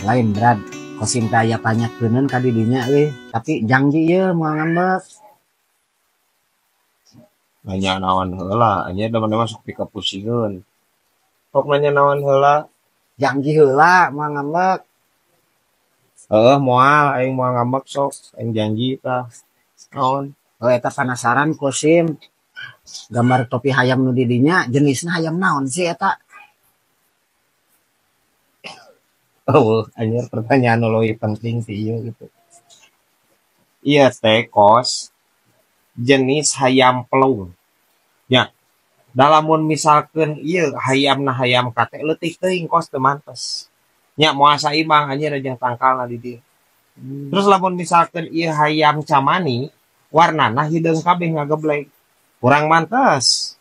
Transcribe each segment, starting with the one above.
Lain Brad, Kosim teh aya panyakeunkeun ka didinya euy, tapi janji ieu moal ngambek. Nanya naon heula, anjir da maneh masuk pikapusingeun. Sok nanya naon heula. Janji heula moal ngambek. Heeh, moal aing moal ngambek sok, aing janji tah. Naon? Oh, eta penasaran Kosim. Gambar topi hayam nu di dinya jenisna hayam naon sih eta? Oh, anjir pertanyaan nu leuwih penting sih ieu gitu. Ieu teh kos jenis hayam pelung. Nya, dalamun misalkeun ieu hayamna hayam kate leutik teuing kos teu mantes. Nya moal saimbang anjir jeung tangkalna di dieu. Terus lamun misalkeun ieu hayam camani warnana hideung kabeh ngageblek. Kurang mantes.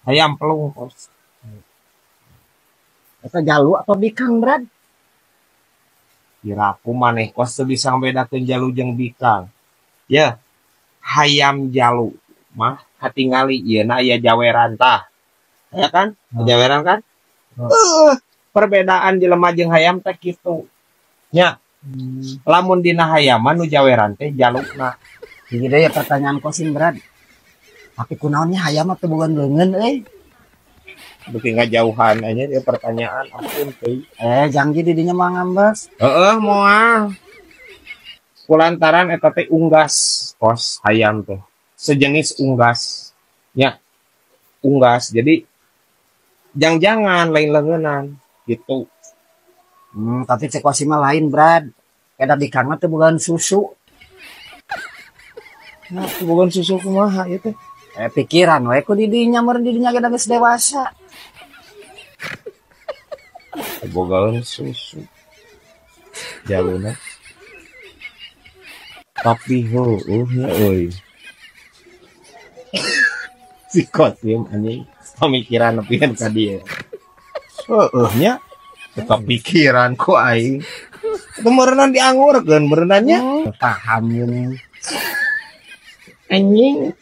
Hayam pelung kos. Eta jalu atau bikang, Brad? Kiraku maneh kos teu bisa ngabedakeun jalu jeung bikang. Ya, hayam jalu mah katingali ieu na aya jaweran tah. Ya kan? Jaweran kan? Perbedaan jelema jeung hayam teh kitu. Nya. Lamun dina hayam mah nu jaweran teh jalukna. Jadi deui pertanyaan Kosim, Brad. Tapi kunaonnya hayam mah teu boga leungeun euy? Beuki ngajauhan aja dia pertanyaan ampun teuing. Janji di dinya moal ngambek. Heeh, moal. Kulantaran eta teh unggas kos hayam teh. Sejenis unggas. Nya. Unggas. Jadi jang-jangan lain leungeunnan gitu. Tapi cek Kosim mah lain, Brad. Eta bikang mah teu bogaan susu. Nah, teu bogaan susu kumaha ieu teh? Pikiran we ku di dinya meureun di dinya ge geus dewasa. Bogaan susu. Jaluna. Tapi heueuh nya euy. Si Kosim anjing pamikiran nepian ka dieu. Heueuh nya kepikiran ku aing. Itu meureunnan diangurkeun meureunannya. Paham ieu. Anjing.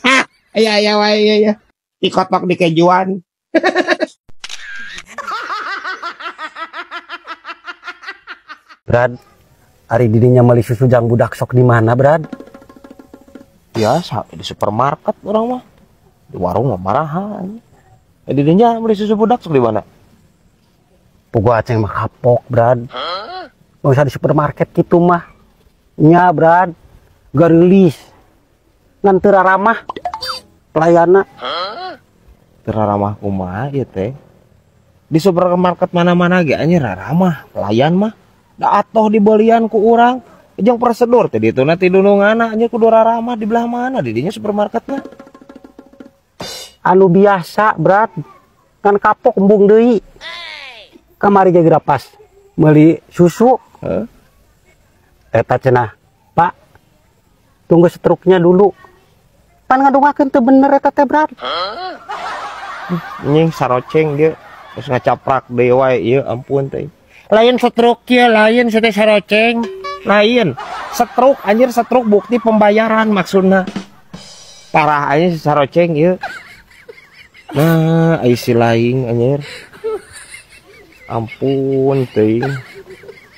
Hah, aya aya wae ieu ya. Dikotok di kejuan. Brad, ari didinya meuli susu jang budak sok di mana, Brad? Biasa di supermarket urang mah. Di warung mah marahan. Didinya meuli susu budak sok di mana? Puguh aceng mah kapok, Brad. Nggak usah di supermarket gitu mah. Nya, Brad. Garilis. Ngan teu raramah pelayana. Teu raramah kumaha ieu teh? Di supermarket mana-mana ge anjir raramah pelayan mah. Da atoh dibelian ku urang. Jeung prosedur teh ditu na ti dununganna anjir kudu raramah di belah mana di dinya supermarketna. Anu biasa, Brad. Ngan kapok embung deui. Kamari ge geura pas meuli susu. Heeh. Eta cenah, Pak. Tunggu struknya dulu. Pan ngadungakeun teu bener eta teh, Brad. Nying saroceng dia terus ngacaprak deui wae ieu ampun teh. Lain stroke ieu, lain teh saroceng. Lain stroke anjir stroke bukti pembayaran maksudna. Parah aja si saroceng ieu. Nah, ai si laing anjir. Ampun teuing.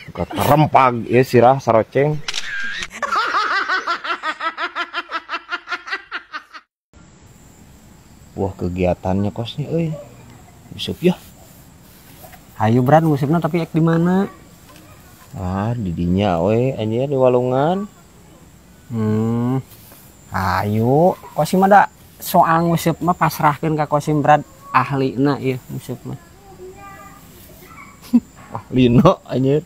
Katerempag ieu sirah saroceng. Wah, kegiatannya kosnya euy. Nguseup ya. Hayu Brad ngusupna tapi ek di mana? Ah, di dinya we anjir di walungan. Hayu, Kosim mah da soal nguseup mah pasrahkeun ka Kosim Brad, ahlina ieu nguseup mah. Ahlina anjir.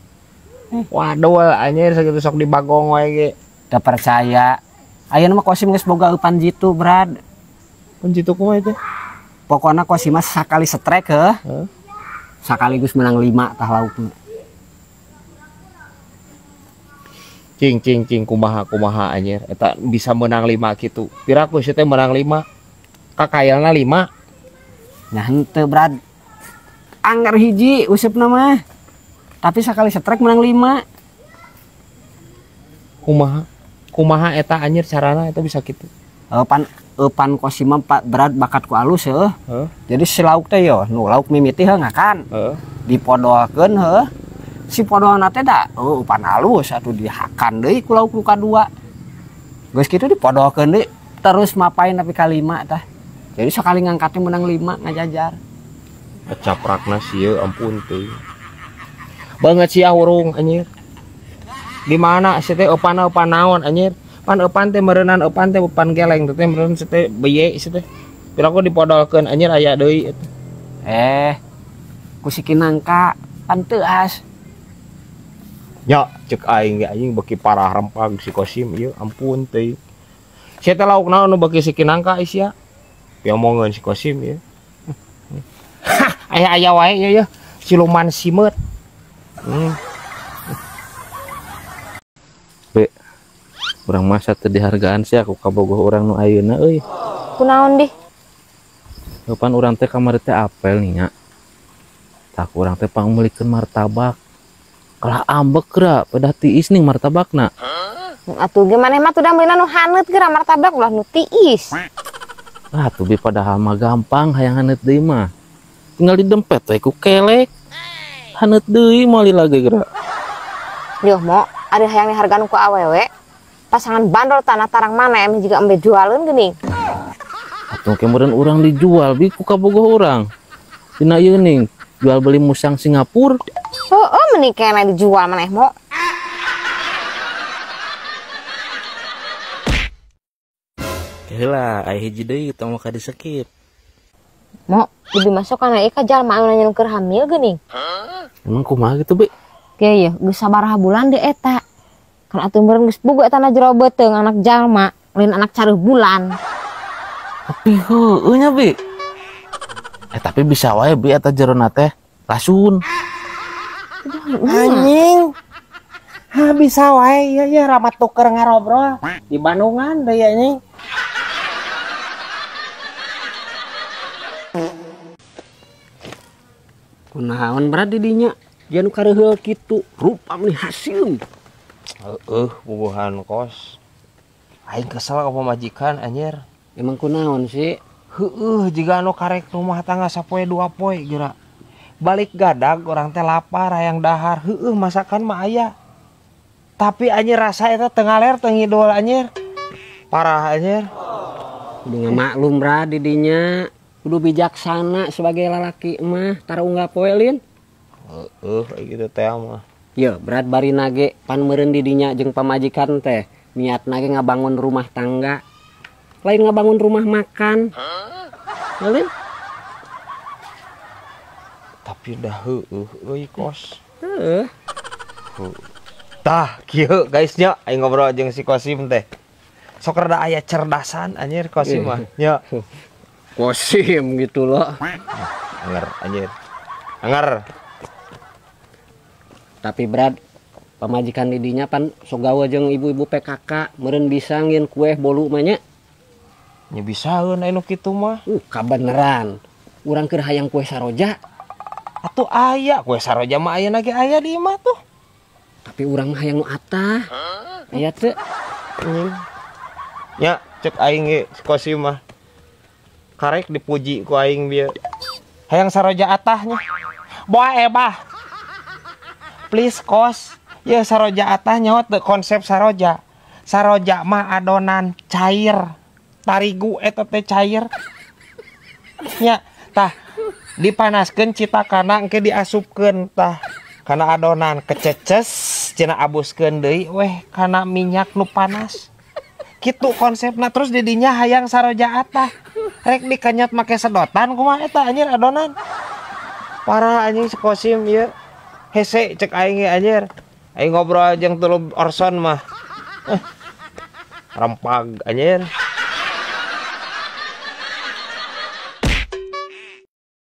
Waduh anjir sakitu sok dibagong wae ge. Teu percaya. Ayeuna mah Kosim geus boga eupan jitu, Brad. Pan jitu kumaha itu? Pokona Kosim mah sakali setrek heuh. Heuh. Sakaligus menang 5 tah laukna. Cing cing cing kumaha kumaha anjir eta bisa menang 5 kitu. Piraku sih teh menang 5. Kakayalna 5. Nah henteu, Brad. Anggar hiji usupna mah. Tapi sakali setrek menang 5. Kumaha? Kumaha eta anjir carana eta bisa kitu? Pan Kosim mah Pak Brad bakat ku alus heuh. Heuh. Jadi si lauk teh yo nu lauk mimiti heuh ngakan. Heuh. Dipodolkeun heuh. Si podolna teh da eupan halus atuh dihakan deui ku lauk nu kadua. Geus kitu dipodolkeun deui terus mapain nepi ka 5 tah. Jadi sekali ngangkatnya menang 5 ngajajar. Caprakna sieun ampun teuing. Banget sia hurung anjir. Di mana si teh eupan-eupan naon anjir? Pan eupan teh meureunnan eupan teh eupan geleng teh meureun si teh beye si teh. Piraku dipodolkeun anjir aya deui eta. Ku si Kinangka pan teuas. Nya cek aing ge anjing beuki parah rempag si Kosim ieu ampun teuing. Sia teh lauk naon nu beuki si Kinangka sia? Piomongeun si Kosim ieu. Aya aya wae ieu siluman simeut. Be, urang masa teu dihargaan sia ku kabogoh urang nu ayeuna euy. Kunaon dih? Kapan urang teh kamari teh apel nih nya. Tak urang teh pangmeulikeun martabak. Kalah ambek geura pedah tiis nih martabakna. Atuh ge maneh mah tuh meulina nu haneut geura martabak ulah nu tiis. Ah tuh bi padahal mah gampang hayang haneut deui mah. Tinggal didempet we ku kelek. Haneut deui moal lagi geura. Yuh mo, ada hayang dihargaan ku awewe. Pasangan bandol tanah tarang mana emang juga embe jualeun geuning. Atuh ke meureun urang dijual bi ku kabogoh urang. Dina ieu ning jual beli musang Singapura. Heeh, meni kena dijual maneh mo. Heula aya hiji deui tong maka disekip. Mo, lebih masuk kana ieu ka jalma anu nanya nu keur hamil geuning. Emang kumaha gitu, Bi? Ge yeuh, geus sabaraha bulan deui eta. Kan atuh meureun geus boga eta na jero beuteung anak jalma, lain anak careuh bulan. Tapi heueuh nya, Bi. Tapi bisa wae Bi eta jerona teh rasun. Anjing. Ha bisa wae ieu ya ramat tuker ngarobrol di Bandungan deui anjing. Kunaon berat di dinya? Dia nu kareuheul kitu, rupa meni haseum. Heeh, bubuhan kos. Aing kesel ka pamajikan anjir. Emang kunaon sih? Heeh, jiga anu karek rumah tangga sapoe dua poe geura. Balik gadag orang teh lapar hayang dahar. Heeh, masakan mah aya. Tapi anjir rasa eta teu ngaler teu ngidul anjir. Parah anjir. Kudu ngamaklum ra di dinya. Kudu bijaksana sebagai lalaki mah tara unggah poe lin. Heeh, gitu teh mah. Ye, berat bari nage pan meureun di dinya jeung pamajikan teh niatna ge ngabangun rumah tangga. Lain ngabangun rumah makan. Ya, Lin? Tapi dah heueuh euy kos. Heeh. Tah, kieu guys nya aing ngobrol jeung si Kosim teh. Sok rada aya cerdasan anjir Kosim mah nya. Kosim gitu loh. Anger anjir. Anger. Tapi berat pamajikan didinya pan sok gawe jeung ibu-ibu PKK meureun bisa ngieun kue bolu mah nya. Nya bisaeun anu kitu mah. Kabeneran. Urang keur hayang kue saroja. Atuh aya kue saroja mah aya ge aya di imah tuh. Tapi urang mah hayang nu atah. Aya teu? Nya cek aing ge si Kosim mah. Karek dipuji ku aing bieu. Hayang saroja atahnya. Boa ebah. Please kos. Ya saroja atah nyawa teu konsep saroja. Saroja mah adonan cair. Tarigu eta teh cair. Nya tah dipanaskeun citakana engke diasupkeun tah kana adonan kececes cenah abuskeun deui weh kana minyak nu panas. Kitu konsepna terus didinya hayang saroja atah. Rek dikenyot make sedotan kumaha eta anjir adonan. Parah anjing si Kosim ieu. Hese cek aing ge anjir. Aing ngobrol jeung tulup Orson mah. Rempag anjir.